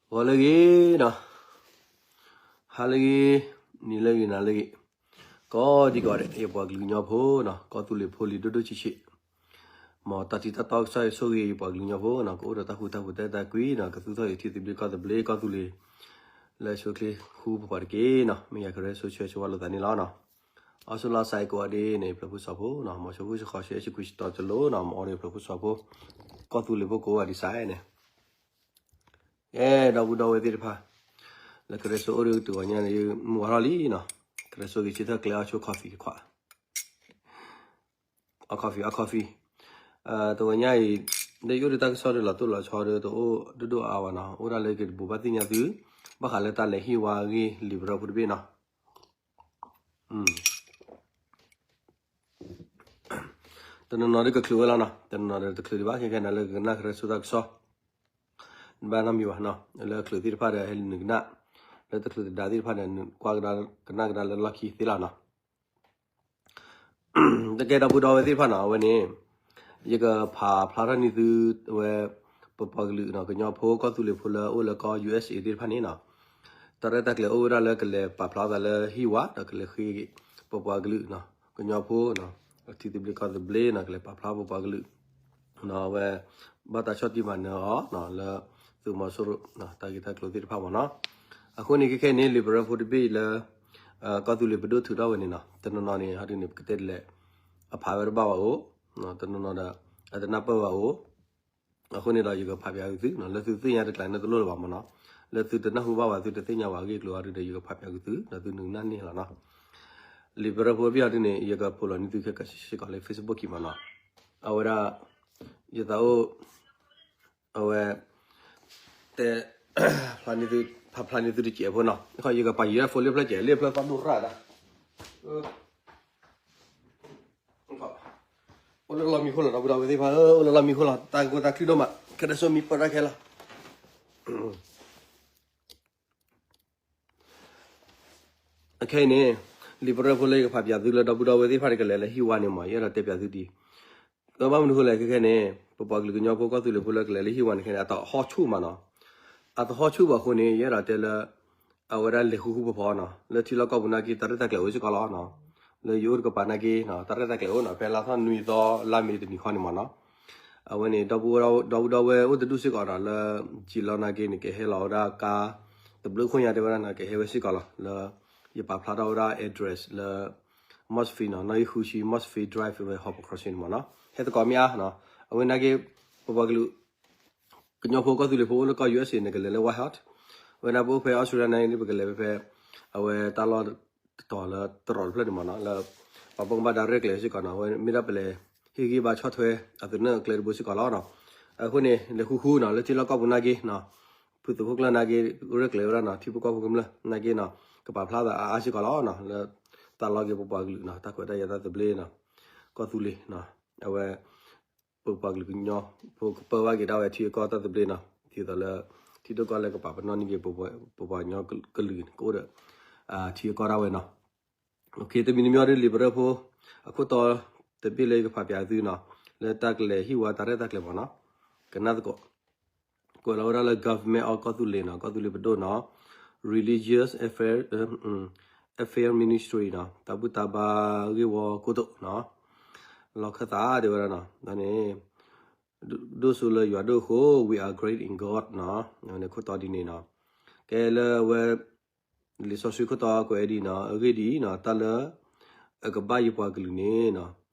ဂီၤလၢအဂ့ၤနီၤ, ဟါလၢအဂ့ၤ, နံၤလၢအဂ့ၤ နၤလၢအဂ့ၤ, ကိးဒံကိးဂၤဒဲး ယပှၤကလုာ်ကညီဖိနီၤ, ကီၢ်သူလ့ၤဖိလံၤဒိၣ်ဒိၣ်ဆံးဆံး, မ်တၢ်ထံၣ်တၢ်တီကစီၣ်အံၤဆိၣ်ဂ့ၤ ယပှၤကလုာ်ကညီဖိနီၤ, ကအိၣ်ဒီးတၢ်ဃူတၢ်ဖိး တၢ်အဲၣ်တၢ်ကွံနီၤ, ကသူၣ်ထီၣ်ယထံသဘျ့ကီၢ်သဘျ့ ကီၢ်သူလ့ၤ လၢဆိချ့ဃူပပှၤတက့ၢ်နီၤ, မ့ၢ်ယၤကရၢဆိဆၢဆိဝါလိာ်သးန့ၣ်လီၤနီၤ. အီစူလါစဲးကိးဂၤဒဲးန့ၣ် ဖျၢၣ်ဖိစီၤဖိနီၤ, မ်ဆိဃူဆိဃီၤဆှဲ စံးကွံစံးတီၤတလိၤနီၤ, မ်အီဒီးဖျၢၣ်ဖိစီၤဖိ ကီၢ်သူလ့ၤဖိကိးဂၤဒဲးစဲးန့ၣ်, ကဲ ဒီပုၢ်ဒီဝဲၢ်သ့ၣ်တဖၣ်, လၢကရၢဆိအိၣ်ဒီးတဂီၤညါန့ၣ် မုၢ်ဝါထီၣ်လံနီၤ, ကရၢဆိဂ့ၤဆၢထၢၣ်ကျဲအီၣ်ဆိ coffee တခွး, အီ coffee အီ coffee, တဂီၤညါအံၤ လၢယအိၣ်ဒီးတၢ်ကစီၣ်ဒီးလီၤတိၢ်လီၤဆီဒီးတအိၣ်ဒိၣ်ဒိၣ်အါအါဘၣ်နီၤ, အိၣ်ဒၣ်လၢယကဘိးဘၣ်သ့ၣ်ညါသု ဘၣ်ဃးလၢတၢ်လဲၤဟံၣ်ဝါအဂ့ၢ် လံာ်ပရၢဖိတဘ့ၣ်နီၤ. တနီၤနီၤဒ်ကချုးဝဲလီၤနီၤ, တနီၤနီၤဒီးတချုးဒံးဘၣ်, ခဲခဲန့ၣ်လၢကကနၣ်ကရၢဆိတၢ်ကစီၣ် ဘၣ်နီတမံၤဘၣ်နီၤ, လၢချုးသ့ၣ်တဖၣ်ဒီးဟဲနုာ်ကနၣ်, လၢတချုးတဒါသ့ၣ်တဖၣ်ဒီး ကွၢ်ကဒါကနၣ်ကဒါလၢလီၢ်ခံသ့လီၤနီၤ. တကဲဒီပုၢ်ဒီဝဲၢ်သ့ၣ်တဖၣ်နီၤ, အဝဲန့ၣ် ယကဖးဖျါထီၣ်န့ၢ်သုဝဲ ပပှၤကလုာ်နီၤ, ကညီဖိကီၢ်သူလ့ၤဖိလၢအိၣ်လၢကီၢ် ယူအက်စ်အ့ သ့ၣ်တဖၣ်န့ၣ်နီၤ, တၢ်ရဲၣ်တၢ်ကျဲၤအိၣ်ဝဲဒၣ်လၢကလဲၤပာ်ဖျါသးလၢဟံၣ်ဝါ ဒီးကလဲၤဃ့ ပပှၤကလုာ်နီၤ, ကညီဖိနီၤ, ထံသဘျ့ကီၢ်သဘျ့နီၤ, ကလဲၤပာ်ဖျါပပှၤကလုာ် အဝဲ ဘၣ်တၢ်ဆီၣ်တံၢ်မၤနၢၤအီၤနီၤ, လၢသုးမီၤစိရိၤ တၢ်ဂ့ၢ်တၢ်ကျိၤသ့ၣ်တဖၣ်မ့ၢ်နီၤ. အဃိန့ၣ် ခဲခဲန့ၣ် လံာ်ပရၢဖိတဘ့ၣ်လၢ ကီၢ်သူလ့ၤပဒိၣ်ထုးထီၣ်ဝဲန့ၣ်နီၤ, တနီၤနီၤန့ၣ် ဟီဒုန့ၣ် ပကတဲဒ်လဲၣ်, အဖးဝဲတဘၣ်ဘၣ်အိၣ်, တနီၤနီၤဒီး အတနၢ်ပၢၢ်ဘၣ်အိၣ်, အဃိန့ၣ်ဒီးယကဖးပၠးက့ၤသုနီၤ, လၢသုသ့ၣ်ညါတကျါန့ၣ်တလိၣ်လၢၤဘၣ်မ့ၢ်နီၤ, လၢသုတနၢ်ဟူဘၣ်ဘၣ် သုတသ့ၣ်ညါဘၣ်အဂ့ၢ်အကျိၤအါဒုဒီး ယကဖးပၠးက့ၤသု ဒီးသုနုာ်ကနၣ်န့ၢ်လီၤနီၤ. လံာ်ပရၢဖိတဘ့ၣ်အီၤဒုန့ၣ် ယကဖိးလီၤန့ၢ်သုခဲကစ့ၢ်ကီးလၢ Facebook ခံမ့ၢ်နီၤ, အဝဲဒၣ် ယသးအိၣ် အဝဲ တဲ ဖျါန့ၢ်သု ဖးဖျါန့ၢ်သုတစဲးဖိနီၤ, ယကပာ်ယံၤဒၣ် phone လၢဖျၢၣ်ကဲး လၢဖျၢၣ်သီဒိၣ်ရၣ်ဒၣ် အိၣ်လၢလီၢ်မံခိၣ်လီၤ ဒီပုၢ်ဒီဝဲၢ်သ့ၣ်တဖၣ်ဧၢ, အိၣ်လၢလီၢ်မံခိၣ်လီၤ, တၢ်ကီတၢ်ချံဒိၣ်မး, ခဲဒၣ်ဆိမံပၢၢ်တၢ်ခဲလီၤ. အခဲအံၤန့ၣ် လံာ်ပရၢဖိလၢယကဖးပၠးသုလၢ ဒီပုၢ်ဒီဝဲၢ်သ့ၣ်တဖၣ်န့ၣ် ကလဲၤလၢဟံၣ်ဝါန့ၣ်မ့ၢ် ယအဲၣ်ဒိးတဲပၠးသုဒ်အံၤ, ဘၣ်မနုၤဃိလဲၣ် ခဲခဲန့ၣ် ပပှၤကလုာ်ကညီဖိကီၢ်သူလ့ၤဖိလၢကလဲၤလၢဟံၣ်ဝါန့ၣ် ခဲန့ၣ် အတဟီၣ်ဆူၣ်မးနီၤ, အတဟီၣ်ဆူၣ်ဘၣ်အဃိန့ၣ် ယအဲၣ်ဒိးတဲလၢ အဝဲဒၣ်လဲၤဃူဃူဖိးဖိးနီၤ, လၢထံလီၢ်ကီၢ်ပူၤနာ်က့ တၢ်ရဲၣ်တၢ်ကျဲၤအိၣ်စ့ၢ်ကီးလီၤနီၤ, လၢယအိၣ်တကပၤနာ်က့ တၢ်ရဲၣ်တၢ်ကျဲၤအိၣ်နီၤ, ဖဲလါထီၣ်နွံသီ လါမ့ၤတနံၤခီန့ၣ်မ့ၢ်နီၤ, အဝဲန့ၣ် ဒီပုၢ်ဒီဝဲၢ်အိၣ်တဒူၣ်စ့ၢ်ကီးဒီး လၢကံလီၤနာ်က့န့ၣ် ကဟဲလီၤဝဲဒၣ်ကါ တဘျုးခိၣ်ညါတဲဝဲဒၣ်နီၤ, ကဟဲဝဲစ့ၢ်ကီးလီၤ, လၢယပာ်ဖျါထီၣ်ဝဲဒၣ် address လၢ Moss Field နီၤ, နီၣ်ဂံၢ်ဃုဆံ Moss Field Drive ဝဲ Hobo Crossing န့ၣ်မ့ၢ်နီၤ, ဟဲသကိးမ့ၢ်အါနီၤ, အဝဲနာ်က့ ပပှၤကလုာ် ကညီဖိကီၢ်သူလ့ၤဖိအိၣ်လၢကီၢ် ယူအက်စ်အ့ န့ၣ် ကလဲၤလၢ Whitehorse, ဝဲဒၣ်ပအိၣ်ဖဲ Australia နာ်က့န့ၣ် ပကလဲၤဖဲ အဝဲတၢ်လီၢ်တတီၤလၢတရီးတဖျၢၣ်န့ၣ်မ့ၢ်နီၤ, လၢ ပှၤဘၣ်ကဘၣ်ဒါရဲၣ်ကျဲၤစ့ၢ်ကီးနီၤ, အဝဲမ့ၢ်ဒၣ်ပလဲၤဟ့ၣ်ဂံၢ်ဘါဆီၣ်ထွဲ အသနၢၣ်အကျဲတဘိစ့ၢ်ကီးလီၤနီၤ, အဃိန့ၣ် လဲၤဃူဃူနီၤ, လၢထံလီၢ်ကီၢ်ပူၤနာ်က့နီၤ, ဖုသုးခိၣ်ကျၢၢ်နာ်က့ ရဲၣ်ကျဲၤဝဲဒၣ်နီၤ, ထံဖိကီၢ်ဖိကမျၢၢ်နာ်က့နီၤ, ကပာ်ဖျါသးအါအါစ့ၢ်ကီးလီၤနီၤ, လၢတၢ်လီၢ်က့ၤပပှၤကလုာ်နီၤ, တၢ်ခွဲးတၢ်ယာ်တၢ်သဘျ့နီၤ, ကီၢ်သူလ့ၤနီၤ, အဝဲ ပပှၤကလုာ်ကညီဖိကပၢဘၣ်က့ၤဒၣ်ဝဲထံအကီၢ်တၢ်သဘျ့နီၤ, ဒ်သိးလၢ ထံဒိၣ်ကီၢ်လဲၢ်ကပာ်ပနီၣ်န့ၢ်က့ၤ ပပှၤကညီကလုာ်န့ၣ် ကအိၣ်ဒီး ထံအကီၢ်ဒၣ်ဝဲနီၤ. တမံၤတမံၤအံၤဒ်လံာ်ပရၢဖိ အခိၣ်တီတဘ့ၣ်လၢယကဖးပၠးသုနီၤ, လၢတၢ်ကလဲၤဟံၣ်ဝါတၢ်ရဲၣ်တၢ်ကျဲၤမ့ၢ်နီၤ, ကနၣ်သကိး ကွဲးလီၤဝဲဒၣ်လၢ Government of ကီၢ်သူလ့ၤနီၤ, ကီၢ်သူလ့ၤပဒိၣ်နီၤ, Religious Affairs, Affairs Ministry နီၤ, တၢ်ဘူၣ်တၢ်ဘါဂ့ၢ်ဝီကိတိာ်နီၤ, လီၢ်ခၢၣ်သးတဲဝဲဒၣ်နီၤ, န့ၣ် ဒိၣ်စိလၢယွၤဒိၣ်အဃိ we are great in God နီၤ, န့ၣ်ခိၣ်တီဒ်န့ၣ်နီၤ, ကဲလၢအဝဲ လံာ်စီဆှံခိၣ်တီကွဲးဒ်နီၤ, အဂ့ၢ်ဒ်အံၤနီၤ, တၢ်လၢအကဘၣ်ယပှၤကလုာ်န့ၣ်နီၤ,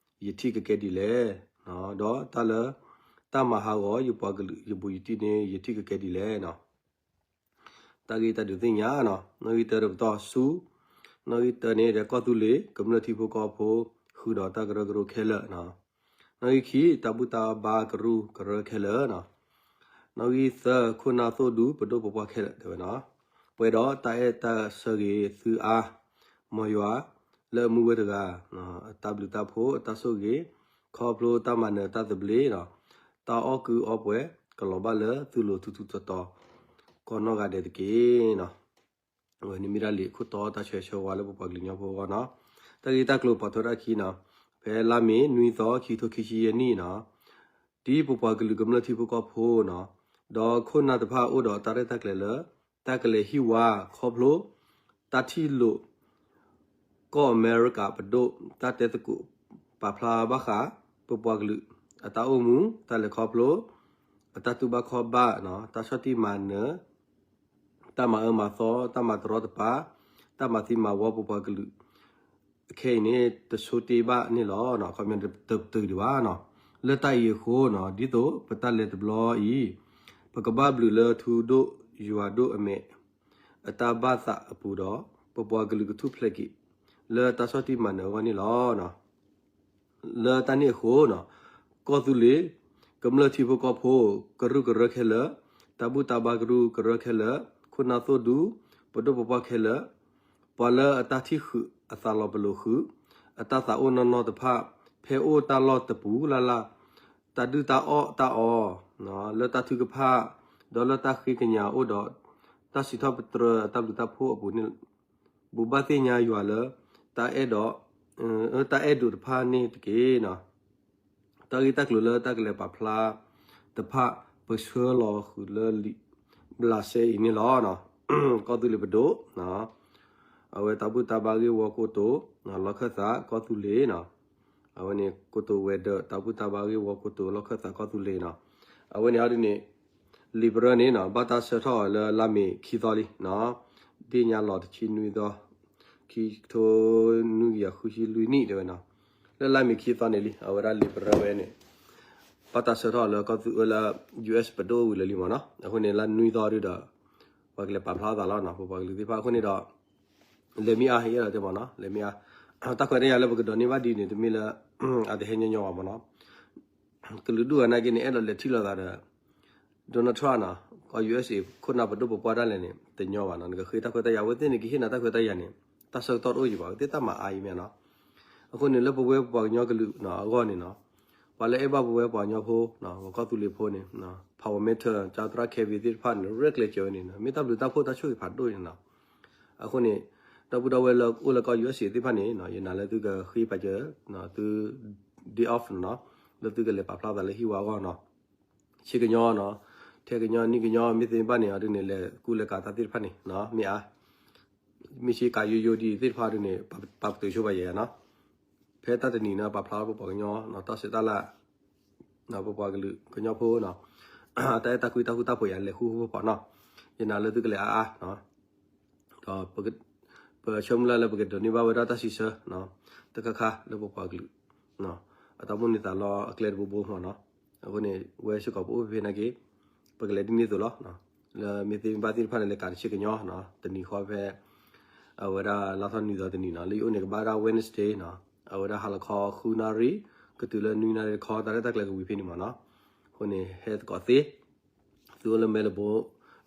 ယထံၣ်ကကဲဒ်လဲၣ်, ဒီးတၢ်လၢ တၢ်မၤဟးဂီၤယပှၤကလုာ် ယဘူးယတံၢ်န့ၣ် ယထံၣ်ကကဲဒ်လဲၣ်နီၤ. တၢ်ဂ့ၢ်တၢ်ဒုးသ့ၣ်ညါနီၤ, နီၣ်ဂံၢ်တၢတပတီၢ်ဆူ, နီၣ်ဂံၢ်တၢန့ၣ် ဒီးကီၢ်သူလ့ၤ ကမျၢၢ်ထံဖိကီၢ်ဖိ ဃုာ်ဒီးတၢ်ကရၢကရိခဲလၢာ်နီၤ, နီၣ်ဂံၢ်ခံ တၢ်ဘူၣ်တၢ်ဘါကရူၢ်ကရၢခဲလၢာ်နီၤ, နီၣ်ဂံၢ်သၢ ခိၣ်နၢ်သိၣ်ဒူ ပဒိၣ်ပပှၢ်ခဲလၢာ်တဲဝဲနီၤ, ပှဲၤဒီးတၢ်အဲၣ်တၢ်ဆၢဂ့ၤသုအါ, မ်ယွၤ လၢအမူဝဲတဂၤ, အတၢ်ဘျုးတၢ်ဖှိၣ် အတၢ်ဆိၣ်ဂ့ၤ, ခီဖျိတၢ်မၤနၢၤတၢ်သဘျ့နီၤ, တၢ်အီၣ်ကုအီပှဲၤ ကလီၤဘၣ်လၢသုလိၤထူထူတီတီ ကိးနီၢ်ဂၤဒဲးတက့ၢ်နီၤ. အဝဲန့ၣ်မ့ၢ်ဒၣ်လံာ်ခိၣ်တီတၢ်ဆၢဂ့ၤဆၢဝါလၢပပှၤကလုာ်ကညီဖိအဂီၢ်နီၤ, တၢ်ဂ့ၢ်တၢ်ကျိၤပိာ်ထွဲထီၣ်အခံနီၤ, ဖဲလါမ့ၤနွံသီ ခံထိခံဆံယဲၢ်နံၣ်နီၤ, ဒ်ပပှၤကလုာ်ကမျၢၢ်ထံဖိကီၢ်ဖိနီၤ, ဒီးခိၣ်နၢ်တဖၣ်အိၣ်ဒီးတၢ်ရဲၣ်တၢ်ကျဲၤလၢ တၢ်ကလဲၤဟံၣ်ဝါခီဖျိ တၢ်ထံၣ်လိာ် ကီၢ်အမဲရကၤပဒိၣ် တၢ်တဲသကိးပာ်ဖျါဘၣ်ဃး ပပှၤကလုာ်အတၢ်အိၣ်မူ တၢ်လဲၤခီဖျိ အတၢ်တူၢ်ဘၣ်ခီၣ်ဘၣ် တၢ်ဆီၣ်တံၢ်မၤနၢၤ တၢ်မၤအၢမၤသီ တၢ်မၤတရီတပါ တၢ်မၤသံမၤဝီပပှၤကလုာ် အခဲအံၤန့ၣ် တဆိတ့ဘၣ်န့ၣ်လီၤ. ခီပညီတတုၤဒံးဘၣ်နီၤ. လၢတၢ်အံၤအဃိနီၤ ဒ်သိးပတၢ်လဲၤတဘျီအံၤ ပကဘၣ်ဘျုးလၢထူဒိၣ်ယွၤဒိၣ်အမဲာ် အတၢ်ဘၣ်သးအပူၤဒီး ပပှၤကလုာ်ကထူၣ်ဖျဲးက့ၤ လၢတၢ်ဆီၣ်တံၢ်မၤနၢၤအဂီၢ်န့ၣ်လီၤ. လၢတၢ်န့ၣ်အဃိနီၤ ကီၢ်သူလ့ၤ ကမျၢၢ်ထံဖိကီၢ်ဖိ ကရူၢ်ကရၢခဲလၢာ် တၢ်ဘူၣ်တၢ်ဘါကရူၢ်ကရၢခဲလၢာ် ခိၣ်နၢ်သိၣ်ဒူ ပဒိၣ်ပပှၢ်ခဲလၢာ် ပှၤလၢအတၢ်ထံၣ်ဃုာ်အသးလီၤပလိာ်ဃုာ် အတၢ်သးအိၣ်နီၢ်နီၢ်တဖၣ် ဖဲအိၣ်တၢ်လီၢ်တပူၤလၢ်လၢ် တၢ်ဒုၣ်တၢ်အီၣ်တၢ်အီ လၢတၢ်ထုကဖၣ် ဒီးလၢတၢ်ဃ့ကညးအိၣ်ဒီး တၢ်စံးထီၣ်ပတြၢၤအတၢ်ဘျုးတၢ်ဖှိၣ်အပူၤန့ၣ် ဘူးဘၣ်သ့ၣ်ညါယွၤလၢ တၢ်အဲၣ်ဒိး တၢ်အဲၣ်ဒိးတဖၣ်န့ၣ်တက့ၢ်နီၤ. တၢ်ဂ့ၢ်တၢ်ကျိၤလၢတၢ်ကလဲၤပာ်ဖျါတဖၣ် ပဆှၢလီၤဃုာ်လၢလံာ်ဘျးစဲအံၤန့ၣ်လီၤ. ကီၢ်သူလ့ၤပဒိၣ် အဝဲတၢ်ဘူၣ်တၢ်ဘါဂ့ၢ်ဝီကိတိာ် လီၢ်ခၢၣ်သးကီၢ်သူလ့ၤနီၤ. အဝဲန့ၣ် ကိတိာ်ဝဲၤဒၢး တၢ်ဘူၣ်တၢ်ဘါဂ့ၢ်ဝီကိတိာ် လီၢ်ခၢၣ်သးကီၢ်သူလ့ၤနီၤ. အဝဲန့ၣ်အီၤဒ်န့ၣ် လံာ်ပရၢန့ၣ်နီၤ ဘၣ်တၢ်ဆှၢထီၣ်အီၤလၢလါမ့ၤခံသီလံနီၤ. ဒ့ၣ်ညါလီၤတဆံနွံသီ ခံကထိနွံကယၤဃုဆံလွံၢ်နံၣ်တဲဝဲနီၤ. လၢလါမ့ၤခံသီန့ၣ်လံ အဝဲဒၣ်လံာ်ပရၢဝဲန့ၣ် ဘၣ်တၢ်ဆှၢထီၣ်အီၤလၢကီၢ်သူလ့ၤလၢ ယူၢ်အ့ၣ်ပဒိၣ်ဝံၤလၢာ်လံမ့ၢ်နီၤ. အဃိန့ၣ် လါနွံသီဒုဒီး ပှၤကလဲၤပာ်ဖျါသးလီၤနီၤ ပပှၤကလုာ်သ့ၣ်တဖၣ်အဃိန့ၣ်ဒီး လဲၤမ့ၢ်အါ ယအဲၣ်ဒိးတဲမ့ၢ်နီၤ လဲၤမ့ၢ်အါ တၢ်ခွဲးတၢ်ယာ်လၢပကဒိးန့ၢ်ဘၣ်ဒ်န့ၣ် တမ့ၢ်လၢ အတဟဲညီညီဘၣ်မ့ၢ်နီၤ. ကလုာ်ဒူၣ်အနာ်က့န့ၣ် အဲၣ်ဒိးလဲၤထံၣ်လိာ်သးဒီး Donald Trump နီၤ ကီၢ် ယူၢ်အ့ၣ် ခိၣ်နၢ်ပဒိၣ်ပပှၢ်ဒၣ်လဲာ်န့ၣ် တညီဘၣ်နီၤ. နကဃ့တၢ်ခွဲးတၢ်ယာ် အဝဲသ့ၣ်န့ၣ် ကဟ့ၣ်နၤတၢ်ခွဲးတၢ်ယာ်န့ၣ် တၢ်ဆၢကတီၢ်တအိၣ်ယံၤဘၣ် အဝဲသ့ၣ်တၢ်မၤအါအံၤမ့ၢ်နီၤ. အဃိန့ၣ် လၢပဝဲပှၤကညီကလုာ်နီၤ အဂီၢ်န့ၣ်နီၤ ပှၤလၢအဲၣ်ဘၣ်ပဝဲပှၤကညီဖိ ပကီၢ်သူလ့ၤဖိန့ၣ် Power Matter ကၠါသရၣ် Kevin သ့ၣ်တဖၣ်န့ၣ် ရဲၣ်ကျဲၤစၢၤဝဲန့ၣ် မ့ၢ်တၢ်ဘျုးတၢ်ဖှိၣ်တၢ်ဆိၣ်ဂ့ၤဖးဒိၣ်န့ၣ်နီၤ. အဃိန့ၣ် ဒီပုၢ်ဒီဝဲၢ်လၢအိၣ်လၢကီၢ် ယူၢ်အ့ၣ် သ့ၣ်တဖၣ်န့ၣ် ယနာ်လၢသုကဃ့ပာ်စၢၤ သု day off နီၤ လၢသုကလဲၤပာ်ဖျါသးလၢဟံၣ်ဝါအဂီၢ်နီၤ. ဆ့ကညီနီၤ ထဲကညီနံၣ်ကညီ မ့ၢ်သ့မ့ၢ်ဘၣ်န့ၣ် အီၤဒ်န့ၣ် လဲၤကူလဲၤကၤတၢ်သ့ၣ်တဖၣ်န့ၣ် မ့ၢ်အါ မ့ၢ်ဆ့ကၤယိယိဒ်သ့ၣ်တဖၣ်ဒ်န့ၣ် ပာ်ပတုာ်ဆိပာ်ယဲနီၤ. ဖဲတၢ်တနံၤန့ၣ် ပာ်ဖျါထီၣ်ပပှၤကညီ တၢ်ဆဲးတၢ်လၤ ပပှၤကလုာ်ကညီဖိနီၤ တၢ်အဲၣ်တၢ်ကွံတၢ်ဃူတၢ်ဖိးယၤလဲၤဃူဃူဖိးဖိးနီၤ. ယနာ်လၢသုကလဲၤအါအါနီၤ ဒီး ပဆၢမုၢ်လၢ်လၢပကဒိးန့ၢ်ဘၣ်ဝဲဒၣ်တၢ်စံးဆၢ တခါခါလၢပပှၤကလုာ် အတၢ်မိၣ်န့ၢ်သးလီအကျဲတဘိဘိမ့ၢ်နီၤ. အဃိန့ၣ် ဝဲစ့ၢ်ကီးပအိၣ်ဖဲဖဲနာ်က့ ပကလဲၤဒ်န့ၣ်အသိးလီၤ. လၢမ့ၢ်သ့မ့ၢ်ဘၣ်သ့ၣ်တဖၣ်န့ၣ် လဲၤကၤတဆ့ကညီနီၤ တနံၤဃီဖဲ အဝဲဒၣ်လါထီၣ်နွံသီတနံၤနီၤ လၢယအိၣ်န့ၣ်ကဘၣ်ဝဲဒၣ် Wednesday နီၤ အဝဲဒၣ်ဟါလီၤခီဃုနၣ်ရံၣ် ကတုၤလၢနွံနၣ်ရံၣ်တခီ တၢ်ရဲၣ်တၢ်ကျဲၤကဝံၤဖဲန့ၣ်မ့ၢ်နီၤ. အဃိန့ၣ် ဟဲသကိးသ့ သုအိၣ်လၢ Melbourne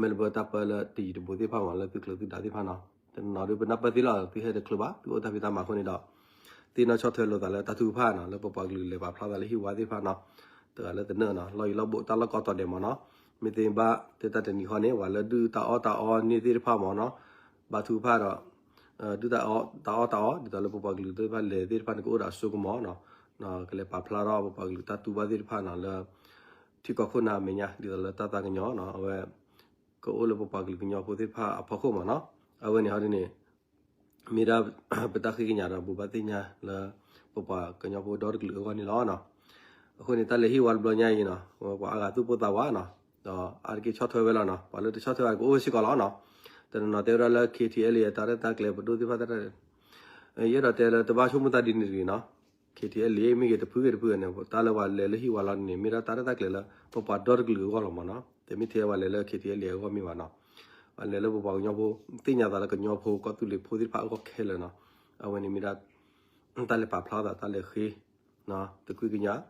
Melbourne တၢ်ပၢလၢတယံၤတဘူးသ့ၣ်တဖၣ်မ့ၢ် လၢသုကျိၤသုဒၣ်သ့ၣ်တဖၣ်နီၤ တနီၤနီၤဒုးပနၢ်ပၢၢ်သ့လီၤ သုဟဲတချုးဘၣ် သုအိၣ်တၢ်ဖံးတၢ်မၤအဃိန့ၣ်ဒီး သ့ၣ်နီၣ်ဆီၣ်ထွဲလိာ်သးလၢတၢ်ထုကဖၣ်နီၤ လၢပပှၤကလုာ်လဲၤပာ်ဖျါသးလၢဟံၣ်ဝါသ့ၣ်တဖၣ်နီၤ တဂၤလၢတနၢၣ်နီၤ လီၢ်ယံၤလီၢ်ဘူးတၢ်လီၢ်ကီတီၤဒဲးမ့ၢ်နီၤ မ့ၢ်သ့မ့ၢ်ဘၣ် တၢ်တနံၤဃီန့ၣ် ပှၤလၢဒုၣ်တၢ်အီၣ်တၢ်အီန့ၢ်သ့ၣ်တဖၣ်မ့ၢ်နီၤ ဘါထုကဖၣ်ဒီး ဒုၣ်တၢ်အီၣ်တၢ်အီ ဒ်သိးလၢပပှၤကလုာ်သ့ၣ်တဖၣ်လဲၤသ့ၣ်တဖၣ်န့ၣ် ကအိၣ်ဒီးအစိကမီၤနီၤ ကလဲၤပာ်ဖျါထီၣ်ပပှၤကလုာ်တၢ်တူၢ်ဘၣ်သ့ၣ်တဖၣ်နီၤ လၢ ထံကီၢ်ခိၣ်နၢ်အမဲာ်ညါ ဒ်သိးလၢတၢ်သးကညီၤနီၤ အဝဲ ကအိၣ်လၢပပှၤကလုာ်ကညီဖိသ့ၣ်တဖၣ်အဖီခိၣ်မ့ၢ်နီၤ အဝဲန့ၣ်ဟီဒ်န့ၣ် မ့ၢ်ဒၣ် ပတၢ်ဃ့ကညးဒီးဘူးဘၣ်သ့ၣ်ညါလၢ ပပှၤကညီဖိဒီတကလုာ်အဂီၢ်န့ၣ်လီၤနီၤ. အဃိန့ၣ် တၢ်လဲၤဟံၣ်ဝါတဘျီညါအံၤနီၤ ပှၤအါဂၤသူၣ်ပိၢ်သးဝးနီၤ ဒီးအါတက့ၢ်ဆီၣ်ထွဲဝဲလီၤနီၤ ပှၤလၢတဆီၣ်ထွဲဘၣ်ကအိၣ်ဝဲစ့ၢ်ကီးလီၤနီၤ. တနီၤနီၤတဲဝဲဒၣ်လၢ K T L A အတၢ်ရဲၣ်တၢ်ကျဲၤပဒိၣ်သ့ၣ်တဖၣ်တၢ် ယအဲၣ်ဒိးတဲလၢတဘၣ်ဆိကမိၣ်တၢ်ဒ်န့ၣ်တဂ့ၤနီၤ K T L A မ့ၢ်ဂ့ၤတဖုဂ့ၤတဖုဂ့ၤန့ၣ် တၢ်လၢပှၤလဲၤလၢဟံၣ်ဝါလီၤန့ၣ် မ့ၢ်ဒၣ်တၢ်ရဲၣ်တၢ်ကျဲၤလၢ ပပှၤဒီတကလုာ်အဂီၢ်လီၤမ့ၢ်နီၤ တမ့ၢ်ထဲပှၤလဲၤလၢ K T L A အဂီၢ်မ့ၢ်ဘၣ်နီၤ ပှၤလဲၤလၢပပှၤကညီဖိ သ့ၣ်ညါသးလၢကညီဖိကီၢ်သူလ့ၤဖိသ့ၣ်တဖၣ်အဂီၢ်ခဲလၢာ်နီၤ အဝဲန့ၣ်မ့ၢ်ဒၣ် တၢ်လဲၤပာ်ဖျါသးတၢ်လဲၤဃ့ တကွံကညး ဒ်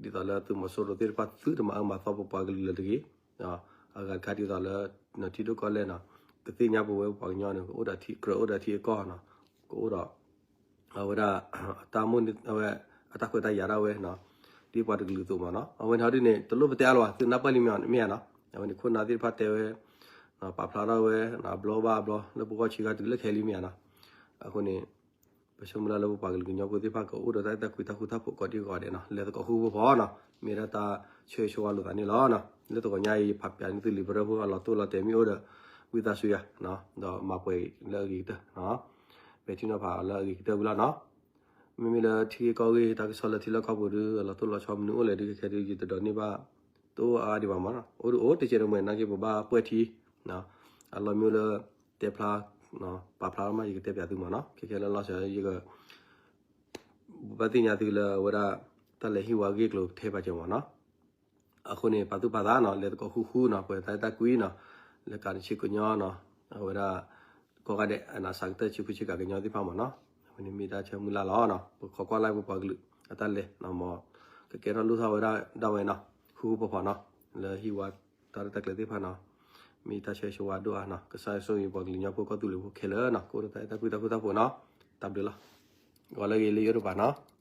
သိးလၢသုးမီၤစိရိၤသ့ၣ်တဖၣ် သုတမၤအၢမၤသီပပှၤကလုာ်လၢၤတဂ့ၤ အဂၤတခါဒ်သိးလၢ ထံဒိၣ်ကီၢ်လဲၢ်နီၤ ကသ့ၣ်ညါပဝဲပပှၤကညီန့ၣ် ကအိၣ်ဒီးထံ ကြၢးအိၣ်ဒီးထံအကီၢ်နီၤ ကအိၣ်ဒီး အဝဲဒၣ် အတၢ်မိၣ်န့ၢ် အဝဲ အတၢ်ခွဲးတၢ်ယာ်ဒၣ်ဝဲနီၤ ဒ်ပှၤတကလုာ်အသိးမ့ၢ်နီၤ အဝဲန့ၣ်ဟီဒ်န့ၣ် တလိၣ်ပတဲအါလီၤဘၣ် သုနၢ်ပၢၢ်လံမ့ၢ်ဧါနီၤ အဝဲန့ၣ်ခိၣ်နၢ်သ့ၣ်တဖၣ်တဲဝဲ ပာ်ဖျါထီၣ်ဝဲ အဘျီဘၣ်အဘျီ လၢပဂီၢ်ဆံးခါတုၤလၢခဲလံမ့ၢ်ဧါနီၤ အဃိန့ၣ် ပဆၢမုၢ်လၢ်လၢပပှၤကလုာ်ကညီဖိသ့ၣ်တဖၣ်ကအိၣ်ဒီးတၢ်အဲၣ်တၢ်ကွံတၢ်ဃူတၢ်ဖိးကိးဒံကိးဂၤဒဲးနီၤ လဲၤသကိးဃူဖိးဖိးနီၤ မ့ၢ်ဒၣ်တၢ်ဆၢဂ့ၤဆၢဝါလိာ်သးန့ၣ်လီၤနီၤ လၢတဂီၤညါအံၤ ယဖးပၠးန့ၢ်သုလံာ်ပရၢဖိ အလီၤတိၢ်လီၤတဲာ်မ့ၢ်အိၣ်ဒီး ဝံသးစူၤယၤ ဒီးမၤပှဲၤလၢအဂ့ၤကတၢၢ် ပဲာ်ထံနီၤဖးလၢအဂ့ၤကတၢၢ်ဝံၤလီၤနီၤ. မ့မ့ၢ်လၢထံဂ့ၢ်ကီၢ်ဂ့ၢ် တၢ်ကစီၣ်လၢထံလၢကီၢ်ပူၤဒုး အလီၤတိၢ်လီၤဆီမနုၤအိၣ်လဲၣ်ဒုး ခဲခဲဒုး ယတဒိးန့ၢ်ဘၣ် တအိၣ်အါအါဒံးဘၣ်မးနီၤ. အိၣ်ဒုးအိၣ်တကဲတမှဲၤနာ်က့ ပဘၣ်ပှဲၤထံ အလီၢ်မ့ၢ်အိၣ်လၢ တဲဖျါ ပာ်ဖျါမး ယကတဲပၠးသုမးနီၤ. ခဲခဲလၢလီၤဆီ ယက ဘၣ်သ့ၣ်ညါသုလၢအဝဲဒၣ် တၢ်လဲၤဟံၣ်ဝါဂ့ၢ်ကျိၤထဲပာ်စၢၤမးနီၤ. အဃိန့ၣ် ပာ်သူၣ်ပာ်သးနီၤ လဲၤသကိးဃူဃူနီၤ ပှဲၤတၢ်အဲၣ်တၢ်ကွံနီၤ လဲၤကးနဆ့ကညီနီၤ အဝဲဒၣ် ကိးဂၤဒဲး အနးစးကတၢၢ်ဆ့ကူဆ့ကၤကညီသ့ၣ်တဖၣ်မးနီၤ. အဝဲန့ၣ်မ့ၢ်တၢ်ဆၢမုၢ်လၢ်လီၤနီၤ ပခိးကွၢ်လၢ်ပပှၤကလုာ်အတၢ်လဲၤနီၤ မ်ကကဲထီၣ်လိၣ်ထီၣ်ဝဲဒၣ်ဒၣ်ဝဲနီၤ ဃူဃူဖိးဖိးနီၤ လၢဟံၣ်ဝါတၢ်ရဲၣ်တၢ်ကျဲၤသ့ၣ်တဖၣ်နီၤ. မ့ၢ်တၢ်ဆၢဂ့ၤဆၢဝါဒိၣ်အါနီၤ ကစၢ်ယွၤဆိၣ်ဂ့ၤပှၤကလုာ်ကညီဖိကီၢ်သူလ့ၤဖိခဲလၢာ်နီၤ ကအိၣ်ဒီးတၢ်အဲၣ်တၢ်ကွံတၢ်ဃူတၢ်ဖိးနီၤ. တၢ်ဘျုးလီၤ. ဂီၤလၢအဂ့ၤလၢယအိၣ်တပၤနီၤ.